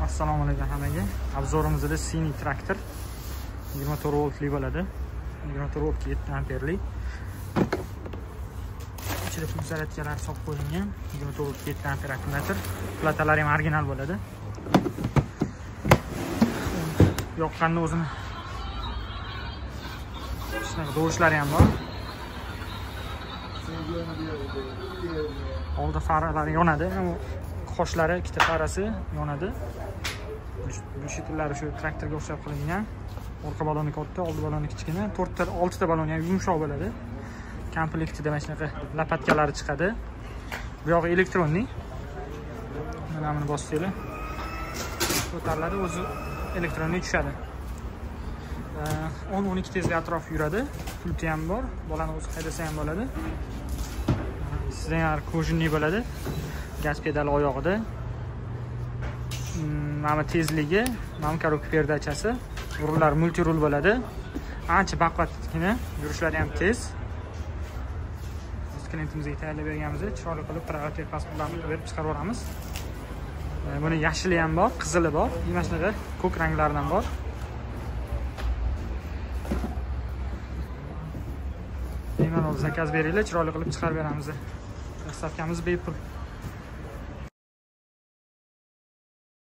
Assalomu alaykum hammaga. Obzorimizda Sini traktor 24 voltli bo'ladi. 24 voltga 7 amperli. Ichida pul zaryadkalari solib qo'yilgan. 24 voltga 7 amper akkumulyator. Platalari ham original bo'ladi. Yoqqanda o'zini shunaqa dovushlari ham bor. Oldi faralari yonadi, qoshlari, ikkita farasi yonadi. Glushitellari shu traktorga o'xshab qilingan. Orqa baloni katta, oldi baloni kichkina. 4 ta, 6 ta baloni ham yumshoq bo'ladi. Komplektida mana shunaqa lapatkalari chiqadi. Bu yog'i elektronniy. Mana buni bossanglar, ko'tariladi, o'zi elektronniy tushadi. 10-12 tezlik atrof yuradi. Pulti ham bor. Bolani o'zi haydasa ham bo'ladi. Sizlar kojinli bo'ladi. Gaz pedali oyog'ida. Mana tezligi, mana korobka perdachasi, rullar multirul bo'ladi. Ancha baquvvatgina, yurishlari ham tez. Biz klientimizga tayyorlab berganmiz, chiroyli qilib private pasportlarni berib chiqarib yuboramiz. Buni yashili ham bor, qizili bor, mana shunaqa ko'k ranglaridan bor. Bemalol zakaz beringlar, chiroyli qilib chiqarib beramiz. Dastavkamiz bepul.